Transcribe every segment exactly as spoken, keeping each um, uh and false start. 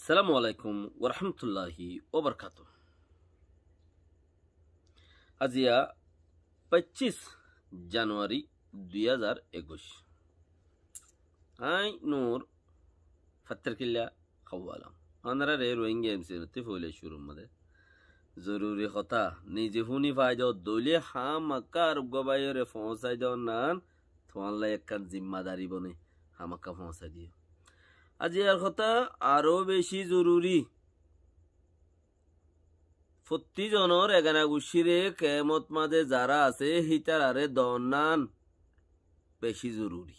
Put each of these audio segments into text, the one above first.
Assalamu alaikum warahmatulláhi wabarakátuhu. Aziya foccíc januwari dui házar ekuic. Aññí Nur Fattarkilla Hawala. Ónorare Rohingya M C N ottú foila cúrur mazé zoruri hotá, nize fúni faidá dóile hámaká ar uggwá báiyoré foóñsai dónnan tuáñlla ekkán zimmadari bone, hámaká foóñsai diyó. Aziyar hotá aró beci zoruri. Fottí zonor egana guccíre kemot mazé zará asé, hítararé dónnan beci zoruri.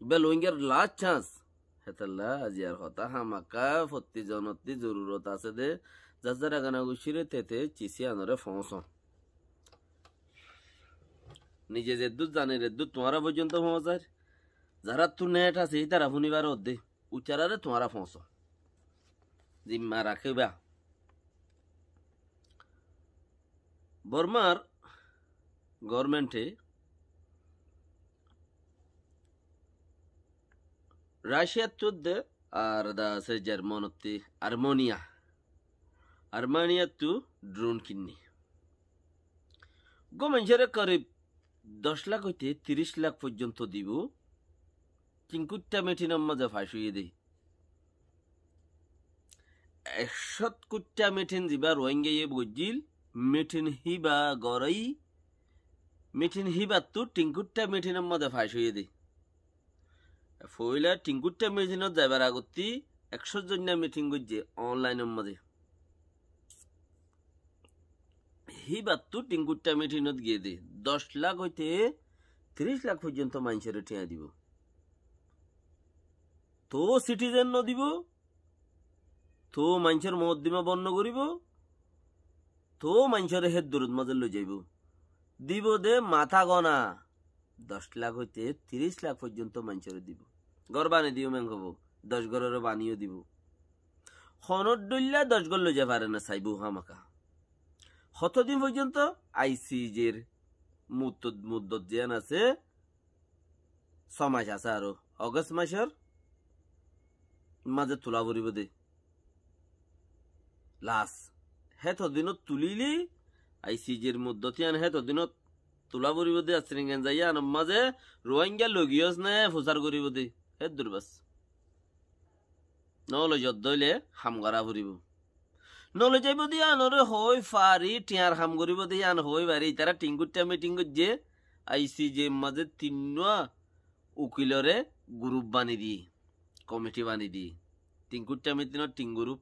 Ibá Rohingyar last chance. Hétolla aziyar hotá hámaká fottí zonottí zorurot asé dé, zar zar egana guccíre tete císi anoré foóñsó. Nize zeddúr zanir eddúr tuáñra foijjonto foóñsair. Zaráttu net asé, ítara fúni baró dé. Uccaráre tuáñra foóñso. Zimma rakíba. Bormar gormente Raciyattú de ar da asé Jarmanottú Armeniya. Armeniyattú drón kinné. Uggwá maincóre korib doc lak óite tiríc lak foijjonto dibou. Tin kuiththá mitinor mazé fac óiye dé. Ek cót kuiththá mitin zibá Rohingyaye goijjíl, mitin híba gorái, mitin híbattú tin kuiththá mitinor mazé fac óiye dé. Foila tin kuiththá mitinot zaibar agottí ek cót zoinna mitin goijjé onlainor mazé. Híbattú tin kuiththá mitinot giyé dé doc lak óite tiríc lak foijjonto maincóre thiañ dibou. Toóu sitizen nodibou, toóu maincór mokoddima bon nogoríbou, toóu maincóre héddurot mazé loizaibou. Dibou dé matá gona. Doc lak óite tiríc lak foijjonto maincóre dibou. Gór bani diyum en hobou, doc góroré baniyó dibou. Honór dhoilla doc gór loizai fare na saibou hámaká. Hotodin foijjonto I C J r muddot, muddot ziyán asé, só mac asé aró. Ogos macór mazé tulá foribóu dé. Las. Hétodinot tulíle, I C J r muddot yían hétodinot tulá foribóu dé, asringenzai yíanor mazé Ruáingga logiyós né fusár goríbou dé. Héddur bas. Noloi zoddóile ham gorá foribóu. Noloi zaibóu dé yíanoré hoói fari, thiañr ham goríbou dé yían hoói fari, itará tin kuiththá mitin goijjé, I C J r mazé tinnúa ukiloré gurup bani diyé, komiti bani diyé. Tin kuiththá mitinot tin gurup,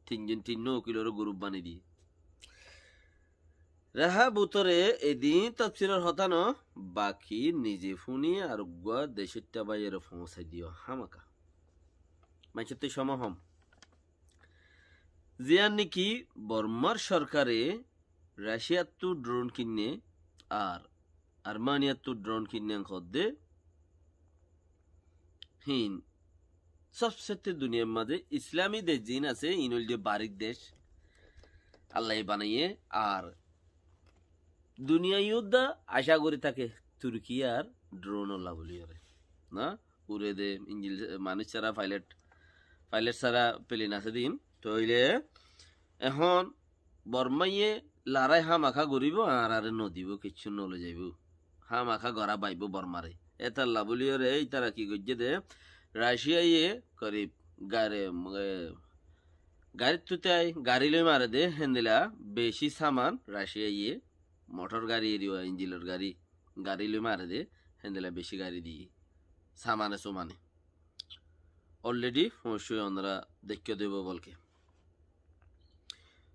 tinzon tinnúa ukiloré gurup bani diyé. Raha bútore edin tofsiror hotá no, baki nize fúni ar uggwá decóitta báiyore foóñsai diyó hámaká. Maincóttu cómo hom. Ziyán néki Bormar sorkare Raciyattú drón kinné ar Armeniyattú drón kinné hoddé híin sobsette duniyair mazé Islami dec ziín asé, iín óilde barik dec Allaye banaiyé, ar duniyai uddá acá gorí táke Turkiyar drónolla buliyóre. Na? Ure de injin, manúic sára, failot, failot sára plane asé de iín. Tóile ehón Bormaye larái hámaká goríbou, añáráre nodibóu, kiccú noloi zaibóu. Hámaká gorá baibóu Bormare. Étalla buliyóre ítara ki goijjé de, Raciyaye korib gari, e, garíttú tái garí loi mare de, héndilla bicí saman Raciyaye motor garí, eriwa injinor garí, garí loi mare de, héndilla bicí garí diyé. Samane sumane. Already foóñsoi, onora deikkó dibou bolke.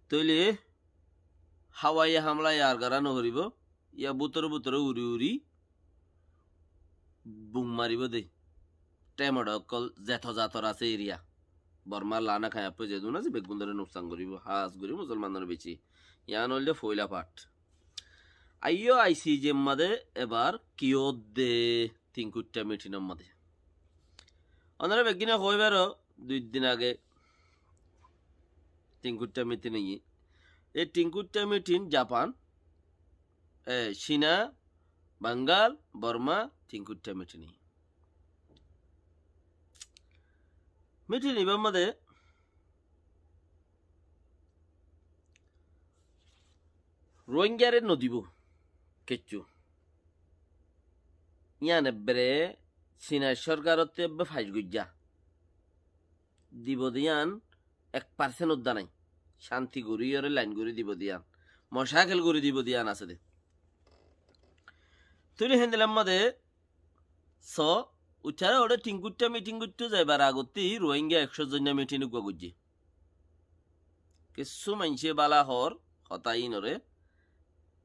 Tóile hawai hamla yar gorá noforibóu, yá bútore bútore uri uri bum maribóu de. Temodha ókkol zeto zator asé eriya. Bormar lana kañappoi zedún asé beggúnoré nuksan goríbou, hás gorí musolmanor bicí. Yián óilde foila part. Aiyó I C J r mazé ebar ki ódde tin kuiththá mitinor mazé. Onora beggúne hoói faro dui din age tin kuiththá mitin óiye. E tin kuiththá mitin Japan, e, Cina, Bangal, Borma tin kuiththá mitin óiye. Mitin ibár mazé Ruáingaré nodibó kessú. Yían ebbere Sinar sórkarottú ebbe faic goijjá. Dibó de yían ek parsent uddá nái. Cánti goríyoré lain gorí dibó de yían. Mocákel gorí dibó de yían asé dé. Tóile héndilla mazé so, uitará óre Tingkuitta mitin goittó zaibar agottí Ruáinga ekcó zoinna mitin uggúa goijjé. Kessú maincé bála hoór hotá iínoré,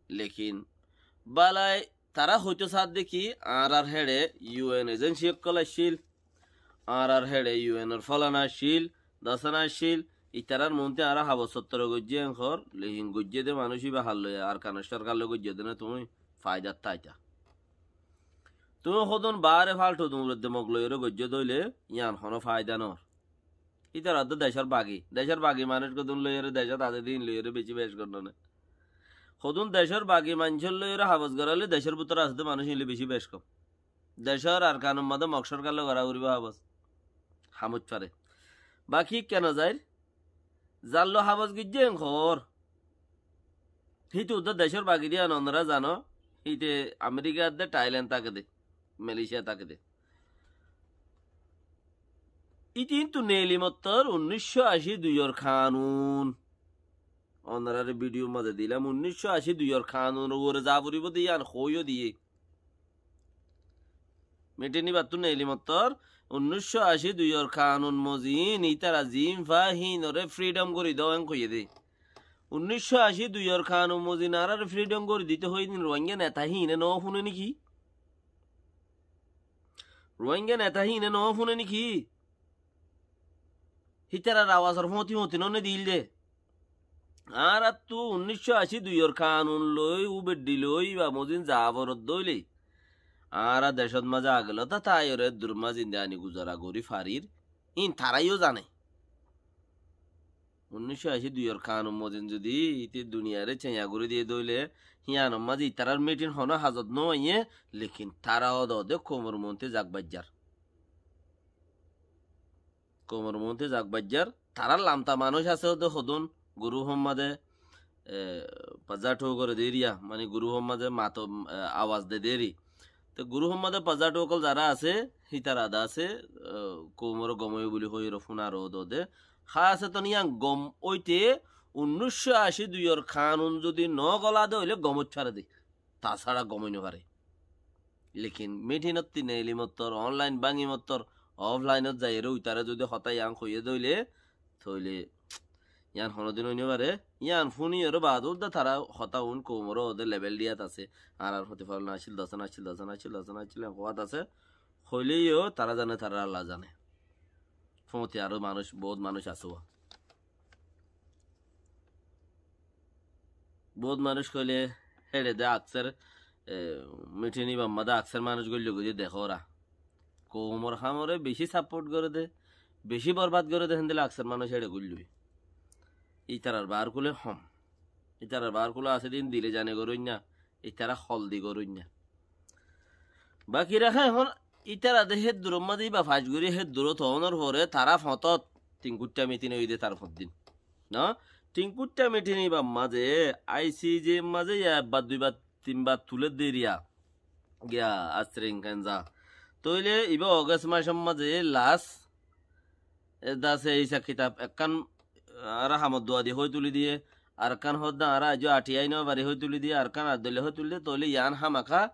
lekin bálai tará hoitó saádde ki, añárár héçe U N ejensi ókkol accíl, añárár héçe U N or fólana accíl, dósana accíl, itarár muúntu añára habos sottor goijjí en hoór, lekin goijjé dé manúic íba hallói, Arkanor sórkar loi goijjé dé né tuñí faidát táita. Tuñí hodún baáre fáltu duñredde mok loiyóre goijjó dé óile, yían honó faidá noór. Ítara dé decór bagi, decór bagi manúic hodún loiyóre, decót asé dé íin loiyóre bicí bec gor noné. Hodún decór bagi maincór loiyóre habos goráile decór bútore asé dé manúic íin loi bicí bec kom. Decór Arkanor mazé mok sórkar loi gorá foribó habos. Ham óit fare. Baki kene zair? Zar loi habos goijjé en hoór. Híte uddá decór bagi de yían onorá zano, híte Amerika de, Thailand táke de, Malaysia táke de. Íte kintu Neeli Mottor unníccó ací duiyor kanun. Onoráre vidiyor mazé dilam, unníccó ací duiyor kanunor uore za foribó de yían hoóiyo diyé. Mitin ibáttu Neeli Mottor unníccó ací duiyor kanun mozin ítara ziín fa híinoré fridom gorí do en hoiyé dé. Unníccó ací duiyor kanun mozin añáráre fridom gorí dito hoiyé dé íin Ruáinga neta híine noó fúne néki? Ruáinga neta híine noó fúne néki? Hítarar awasor fóñti fóñti noó né diíl dé. Añáráttu unníccó ací duiyor kanun loi, ubeddi loi, íba mozin za forot dóile, añára decót mazé agelóta táiyoré eddur mazé zindani guzara gorí farir, íin taráiyo zane. Unníccó ací duiyor kanun mozin zodi íte duniyaré ceña gorí diyé dóile, híanor mazé ítarár mitin honó hazot nóaiyé, lekin tará ódode koumor muúntu zak baijjar. Koumor muúntu zak baijjar, tarár lamta manúic asé óde hodún, gurúfor mazé, e, pazá thóu goré dé eriya, mani gurúfor mazé mato, e, awas de dé eri. Te gurúfor mazé pazá thóu ókkol zará asé, hítara de asé, e, koumoré gom óiye buli hoiyóre fúnar ódode. Hásé ton yían gom óite unníccó ací duiyor kanun zodi nogola de óile gom óit fare dé. Tasára gom ói nofaré. Lekin mitinottí Neeli Mottor, onlain báñgi Mottor, oflainot zaiyóre uitaré zodi hotá yían hoiyé dóile, tóile yían honódin ói nofaré. Yían fúniyoré baade uddá tará hotá un koumoré óde lebel diyat asé. Añárar fóti fólana accíl, dósana accíl, dósana accíl, dósana accíl, yían hoóat asé. Hoiléyo tará zane, tarár Allah zane. Fóti aró manúic, boóut manúic asé uá. Boóut manúic hoilé héçe de akser, e, mitin ibár mazé akser manúic goillé goijjé dekóra. Koumor hámoré bicí saport goré dé, bicí borbad goré dé, héndilla akser manúic héçe goillé. Ítarar baár kúle hom. Ítarar baár kúle asé dé íin dile zane goróinna, ítara hol di goróinna. Baki raká ehón ítara de hédduror mazé íba fac gorí héddurot ónor fore tará fotót Tingkuitta mitin óiye dé tar foddin. No? Tingkuitta mitin íbar mazé, I C J mazé ya ebbar duibar tinbar tulé dé eriya. Giya astring kenza. Tóile íba Ogos macor mazé las e dase isab kitab ekkán añára hamot dua di hoi tuli diye, arekkán hoódde añára aijjó athiyai no fari hoi tuli diye, arekkán ar dóilla hoi tuli diye, tóile yián hámaká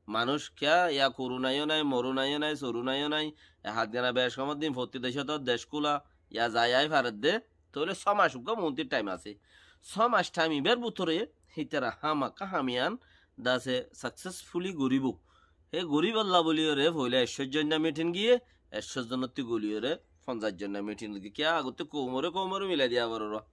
manúic kiyá, ya kuruna yó nái, moruna yó nái, soruna yó nái, e hátgana bec komor din fottí decót dec kúla, ya zai ai faredde, tóile só mac uggúa muúntir thaim asé. Só mac thaim ibár bútore hítara hámaká ham yián dase saksesfuli goríbou. Hé goríbolla bóliyoré foila ekcó zonna mitin giyé, ekcó zonottú goliyoré fonzaic zonna mitin giyé. Kiyá agottú koumoré koumoré milai diya foror.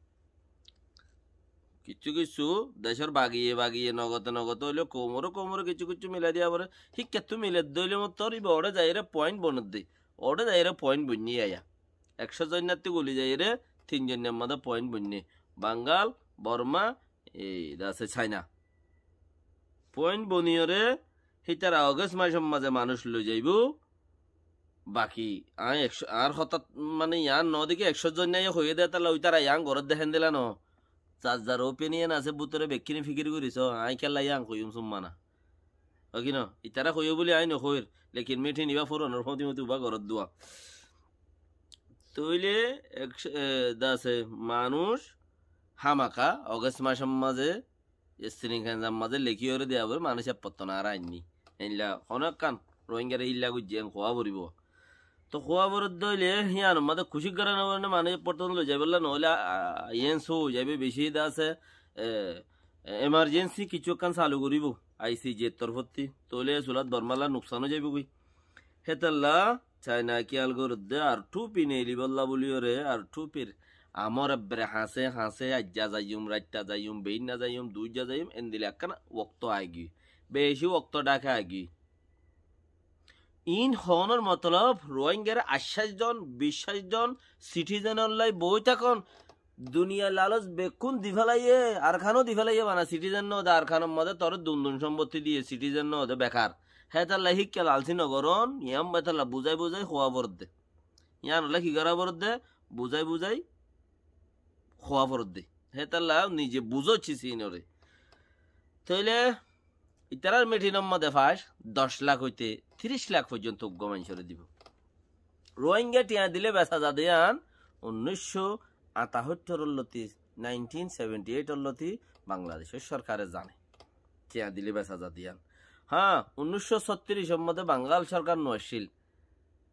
Kiccú kiccú decór bagiye bagiye nogote nogote óileyo koumoré koumoré kiccú kiccú milai diya foror. Híkkattú miledde óile mottor íba oré zaiyeré point bonedde. Oré zaiyeré point boinné yaya. Ekcó zonnattú goli zaiyeré tin zonnar mazé point boinné. Bangal, Borma, e, dase Caina. Point boniyoré hítara Ogos macor mazé manúic loi zaibou. Baki, aññí ekcó, añár hotát mane yián no deki ekcó zon aiyé hoiyé dé, talla ítara yián gorédde héndilla no. Zar zar opinion asé, bútore bekkúne fikir gorí so, aññí kiyólla yián hoiyúm summa na. Ói ki no? Ítara hoiyé buli aññí no hoir, lekin meeting ibá furonor fóti fóti ubá gorédduwa. Tóile ek, e, dase manúic hámaka August macór mazé Sri Lanka mazé lekí óre diya foré, manúic eppotto no ar ainní. Éilla honó ekkán Rohingyare ílla goijjé en hoó foribó. Toh hoó foribó dé óile híyanor mazé kucíc gorá no foribó né, manúic eppotto loi zaibólla, noóile, a, a, iyén só ói zaibói, beci dase, e, e, emergency kessú ekkán salu goríbou I C J r torfótti. Tóile e sulát Bormalla nuksan ói zaibói goi. Hétolla Caina kiyál gorédde, ar thufi neelibólla buli óre, ar thufir amor ebbere hañsé, hañsé, aijja zaiyum, raitta zaiyum, beinna zaiyum, duijja zaiyum, endilla ekkán wokto aigiyói. Beci wokto dhake aigiyói. Iín hoónor motolob, Rohingyar aiccáic zon, biccáic zon citizen olla boi tákon, duniyar laloc bekkún di félaiyé, Arkanó di félaiyé, bana citizen no de, Arkanor mazé toré dun dun sombotti diyé, citizen no de, bekar. Hétolla híkka lalsi no gorón, yián hétolla buzái buzái hoó foredde. Yián ólla ki gorá foredde? Buzái buzái hoó foredde. Hétolla nize buzó cis iínoré. Tóile ítarar mitinor mazé fas doc lak óite tiríc lak foijjonto uggúa maincóre dibou. Rohingya thiañ dile besa za de yián unnúiccó añtahoittór or lóti, nineteen seventy eight or lóti Bangladecór sorkare zane. Thiañ dile besa za de yián. Hañ, unnúiccó sóttiríc or mazé Bangal sorkar no accíl.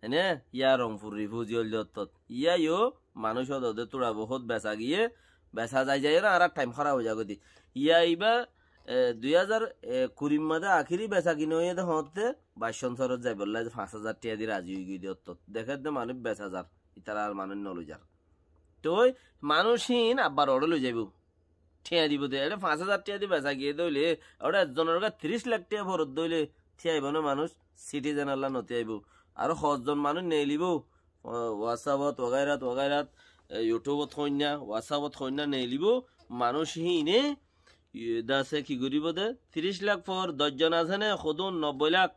Ene, yá Rongfur rifuzi óilde ottót. Yá yó manúic ódode tuça bohóut besa giyé, besa zai zaiyóre añárar thaim hóraf ói zagói de. Yá ibá, e, dui házar, e, kurir mazé akéri besa kina óiye de hoóñtte, Baicónsorot zaibolla fañs házar thiañ di razi ói giyé de ottót. Dekér de manúic besa zar, ítara ar manúic no loi zar. Toi manúic híin abbar oré loi zaibou. Thiañ dibou de, ere fañs házar thiañ di besa giyé de óile, ore ekzonor gá tiríc lak thiañ foredde óile, thiañ aibó né manúic, citizen olla no thiañ aibó. Aró hozzon manúic neelibóu, o, WhatsApp ot, wagairat, wagairat, e, YouTube ot hoinna, WhatsApp ot hoinna neelibóu, manúic híine, e, dase ki goríbou de, tiríc lak for, doc zon asé né, hodún nobboi lak.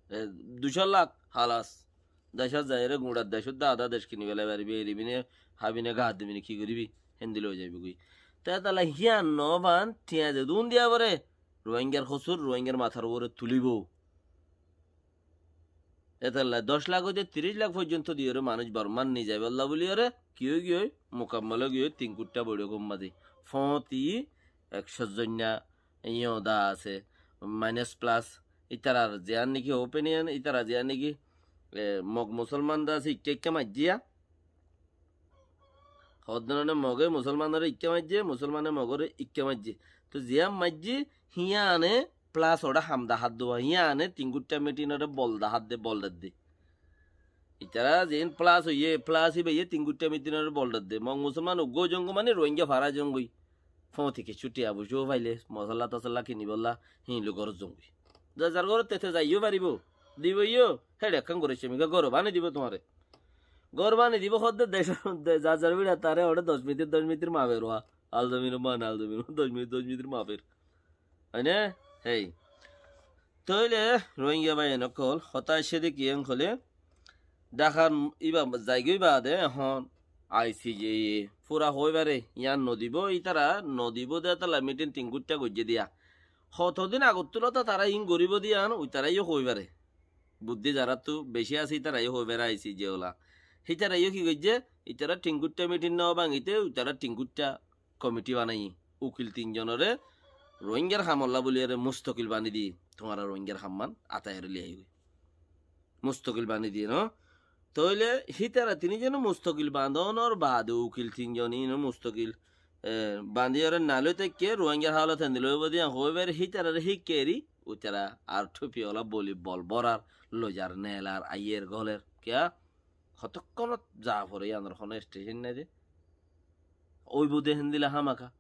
E, duicó lak, halas. Decót zaiyóre guñçar decót de adá dec kini félai faribí, eribí né, hábi né, gaa dibi né, ki goríbi? Héndilla ói zaibói goi. Te tala híyan no fán, thiañ zedún diya foré, Ruáingar hosúr, Ruáingar matár uore tulibóu. Etalla doc lak óite tiríc lak foijjonto diyóre manúic Bormát nizaibólla buliyóre, ki ói giyói? Mukammal ói giyói, tin kuiththá boiçók ummadi. Fóñti ekcó zoinna, yíoda asé, mainas plas, ítarar ziyán néki opinion, ítarar ziyán néki, e, Mog musolman de asé, ikká ikká maijjé yá. Hoddé none Moge musolmanore ikká maijjé, musolmane Mogore ikká maijjé. Toi ziyán maijjé, híyane plas oçé ham dahádde, híyane tin kuiththá mitinore bol dahádde, bol dedde. Ítara ziín plas óiye, plas íbayé tin kuiththá mitinore bol dedde. Mog musolman uggúa ói zongói mani Ruáinga fara zongói. Fóñti kessú thiañ fuisá faile, mosolla tosolla kinibólla, híin loi górot zongói. Zar zar górot tete zaiyó faribóu, dibóu yó, héçe ekkán gorí cemika gór bani dibóu tuáñre. Gór bani dibóu hoddé dec, de, zar zar bíça taré oçé doc mitir, doc mitir mafer uá. Alzamir man, alzamir man, doc mitir, doc mitir mafer. Óine? Héi. Tóile Ruáinga báiyain ókkol, hotá aiccé dé kiyén hoilé, Dhakar m-, íba zaigói baade ehón I C J e fura hoói fare, yían nodibóu, ítara nodibóu de tala mitin tin kuiththá goijjé diya. Hotodin agottú lóta tará iín goríbou de yían uitará yó hoói fare. Buddí zaráttu beci asé ítara yó hoói fare I C J ola. Hítara yó ki goijjé? Ítara tin kuiththá mitin no báñgite uitará tin kuiththá komiti banaiyé. Ukil tin zonoré Ruáingar hamolla buliyóre mustokil bani diyé. Tuáñra Ruáingar hammán ataiyóre loi aigói. Mustokil bani diyé no? Tóile hítara tin zone mustokil bandonor baade ukil tin zon ino mustokil, e, bandiyóre naloi táikke Ruáingar hálot héndilla óibou de yían hoói fare hítarare híkka eri, uitara ar thufi ola boli bol borar, loizar nelar, aiyér golér. Kiyá? Hotókkonot za fore yíanor honó estecen nái de. Óibou de héndilla hámaka.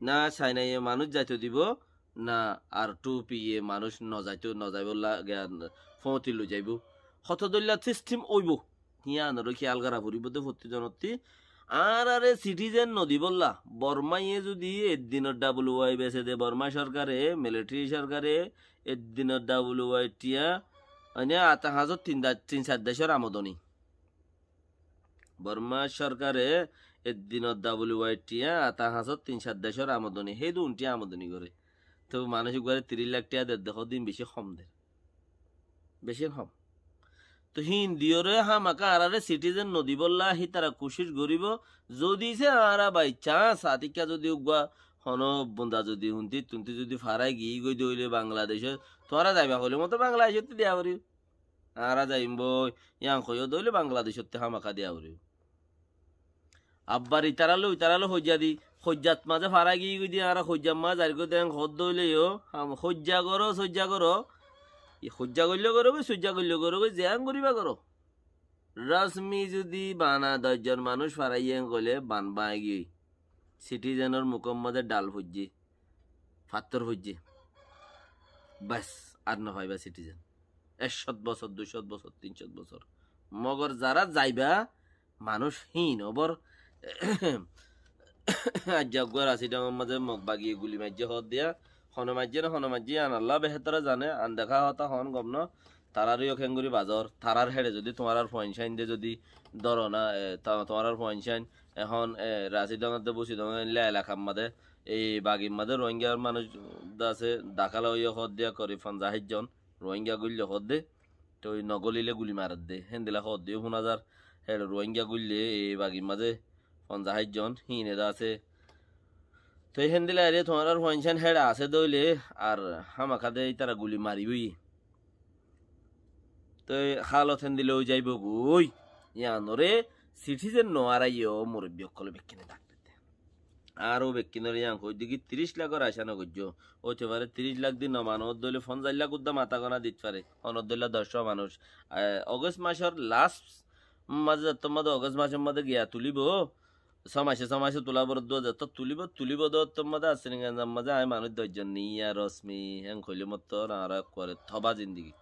Na Sainaye manúic zaito dibóu, na ar thufiye manúic nozaito, nozaibólla giya fóñti loi zaibóu. Hotó dóilla sistem óibou. Híanoré kiyál gora foribóu de fottí zonottí. Añárare sitizen nodibólla, Bormáye zudi eddinor W I bese de, Bormá sorkare, militari sorkare, eddinor W I thiañ Óine ata hañsót tin da-, tin sair decór amodoni. Bormá sorkare eddinot W I T, ata hañsót tin sair decór amodoni, hédun thiañ amodoni goré. Tóu manúic uggúare tiríc lak thiañ der de, hodin beci hom der. Beci hom. Tóu híin diyóre hámaka añáráre citizen nodibólla hítara kucíc goríbo. Zodi se añára by chance atikka zodi uggúa honó bunda zodi hunti tunti zodi farai giyí goi de óile Bangladecót, tuáñra zaiba hoilé moto Bangladecót diya foribó. Añára zaiyum boi, yián hoiyó de óile Bangladecót hámaka diya foribó. Abbar itará loi, itará loi hoijja di, hoijjat mazé fara giyí goi di, añára hoijjat mazé zair goi de, en hoódde óile yó, ham, hoijja goró, soijja goró. I hoijja goillé goró goi, soijja goillé goró goi, zeén goríba goró. Rosmi zodi bana doc zon manúic faraiyé en hoilé ban báñgi giyói. Citizenor mukór mazé dhal foijjé, fattór foijjé. Bes, ar no faiba citizen. Ek cót bosór, dui cót bosór, tin cót bosór. Mogor zará zaiba, manúic híin óbor. Aijja uggúa Rasidongor mazé Mog bagiye guli maijjé hoóddiya. Hone maijjé né, hone maijjé, yián Allah behétore zane, an deká hotá hoón gom no. Tarár yó keéngorí bazor, tarár héçe zodi tuáñrár fuain cáin de zodi dóro na, e, ta-, tuáñrár fuain cáin, ehón, e, Rasidong de, Busidong de, eilla elakar mazé, ei bagir mazé Rohingya manúic de asé, dakala óiye hoóddiya korib fonzaic zon, Rohingya goillé hoódde, toi nogolile guli maredde, héndilla hoódde yó fúna zar, héçe Rohingya goillé ei bagir mazé fonzaic zon, híine de asé, Te héndilla ere tuáñrár fuain cáin héçe asé de óile ar hámaka de ítara guli maribói. Te hálot héndilla ói zaibói goi. Yiánoré citizen no araiyó murobbi ókkole bekkúne dak dite. Aró bekkúnore yián hoóidde ki tiríc lakor acá no goijjó. Óite fare tiríc lak di no mano de óile fonzaic lak uddá mata gona dit fare. Honodde óile doc manúic. E, August macor last mazé, zettót mazé August macor mazé giya tulibó. Só mace, só mace tula boro dua zeto tulibo, tulibo de ottor mazé Asriganjar mazé añí manúic doc zon niya Rosmi, héen hoilé mottor añára ekkuare toba zindigi.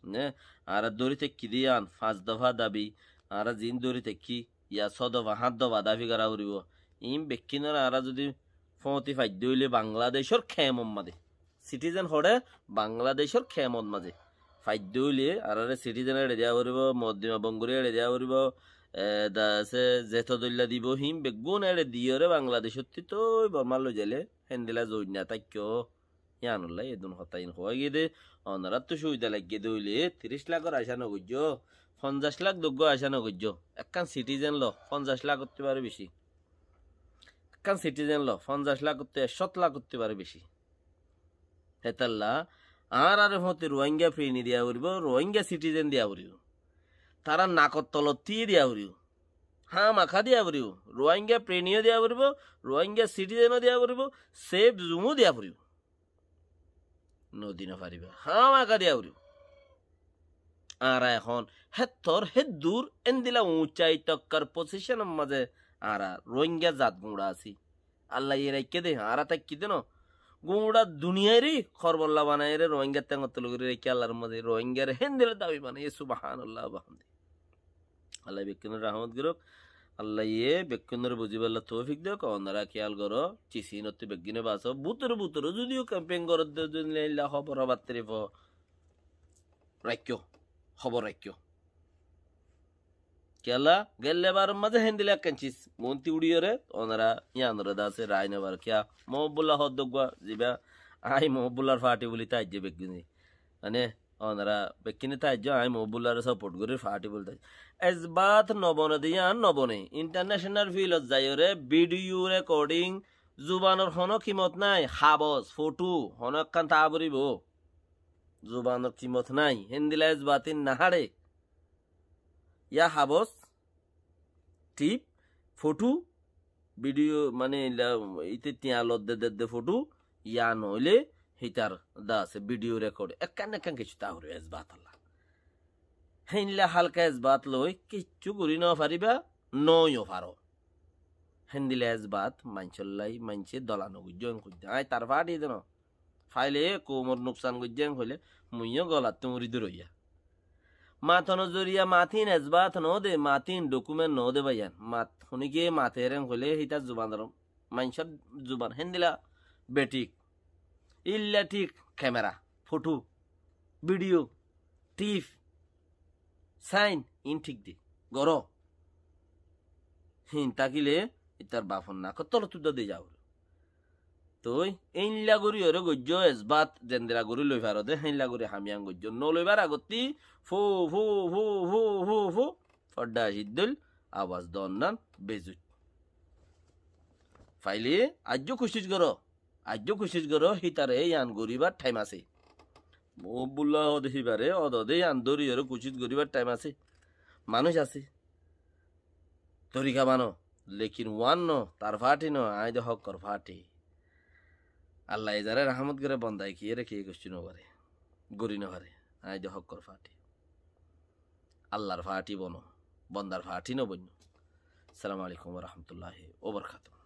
Ne, añára dóri táikki de yián, fañs dofa dabi, añára ziín dóri táikki, ya só dofa, háñt dofa dabi gora foribo. Iín bekkúnore añára zodi fóñti faidde óile Bangladecór kemor mazé. Citizen hoçé Bangladecór kemot mazé faidde óile, añáráre citizen eçe diya foribo, moddima bongori eçe diya foribo, e, da asé zeto doilla dibo, hín beggún eçe diyóre Bangladecótti toi Bormá loi zaile, héndilla zoid no táikko. Yiánolla edún hotá iín hoói giyé de, onoráttu cúbida laiggé de óile, tiríc lakor acá no goijjó, fonzaic lak doggúa acá no goijjó. Ekkán citizen lo, fonzaic lakottú baré beci. Ekkán citizen lo, fonzaic lakottú, ek cót lakottú baré beci. Hétalla, añáráre fóñti Rohingya preni diya foribo, Rohingya citizen diya foribo. Tarár nakor tolottí diya foribo. Hámaka diya foribo. Rohingya preni yó diya foribo, Rohingya citizen ó diya foribo, safe zone ó diya foribo. Nodi no fariba. Hámaka diya foribo. Añára ehón héttor héddur endilla uñcai tokkar posicónor mazé añára Rohingya zat guñça así. Allaye raikké de, añára táikki de no. Guñça duniyairé horbolla banaiyóre Rohingya théngottú loi gorí raikké Allar mazé Rohingyare héndilla dabi banaiyé, subhánallah, bahamdi. Allaye bekkúnore rahmot gorók. Allaye bekkúnore buzibálla toufik douk. Onora kiyal goró, cis iínottú beggúne basó. Bútore bútore zodiyo kempein goródde, zodi eilla hóbor batteri fo, raikkó, hóbor raikkó. Kiyólla, gelle baror mazé héndilla ekkán cis, gunti uçiyóre, onora yiánoré de asé rai no bar. Kiyá, Mohibbulla hoódde uggúa, zibá, añí Mohibullar fati buli táijje beggúne. Mane, onora bekkúne táijjo, añí Mohibullaré support gorír, fati buli táijje. Esbat no bone de yián no bone. International field ot zaiyóre, video recording, zubanor honó kimot nái, habos, fotu, honó ekkán táa foribó. Zubanor kimot nái, héndilla esbat ín no haçe. Yá habos, tip, fotu, video, mane, ila, ite tiañ lodde dedde fotu, yá noóile, hitar de asé, video record, ekkán ekkán kessú táa foribó esbatolla. Héndilla halka esbat loi kessú gorí no fariba, no yó faro. Héndilla esbat maincólla, maincé dola no goijjó, en hoidde. Añí tar fati de no. Faile koumor nuksan goijjé, en hoilé, mui yó golattú uri duroiya. Matonor zoriya matín esbat no de, matín document no de baiyan. Mat, honikiye mater, en hoilé, hítar zubanor, maincór zuban, héndilla betik. Illa thík, kemera, fotu, video, thíf, sáin, iín thík de goró. Híin tákile ítar bafor nakór tolottú dóri de zaibói. Toi éilla goríyoré goijjó esbat, zendila gorí loi faro de, héilla gorí ham yián goijjó. No loibar agottí fú, fú, fú, fú, fú, fú, foddá acidóil abas donnán bezuit. Faile aijjó kucíc goró, aijjó kucíc goró, hítare yián goríbar thaim asé. Muhibbulla ódde híbare, ódde yián dóriyoré kucíc goríbar thaim asé. Manúic asé. Torika bano, lekin uán no, tar fathi no, aññí de hókkor fathi. Allaye zaré rahámot goré, bondaye kiyóre kiyé gorí no faré, gorí no faré. Aññí de hókkor fathi. Allar fathi bono, bondar fathi no boinno. Assalamu alaikum wa rahmatullahi wa barakatuhu.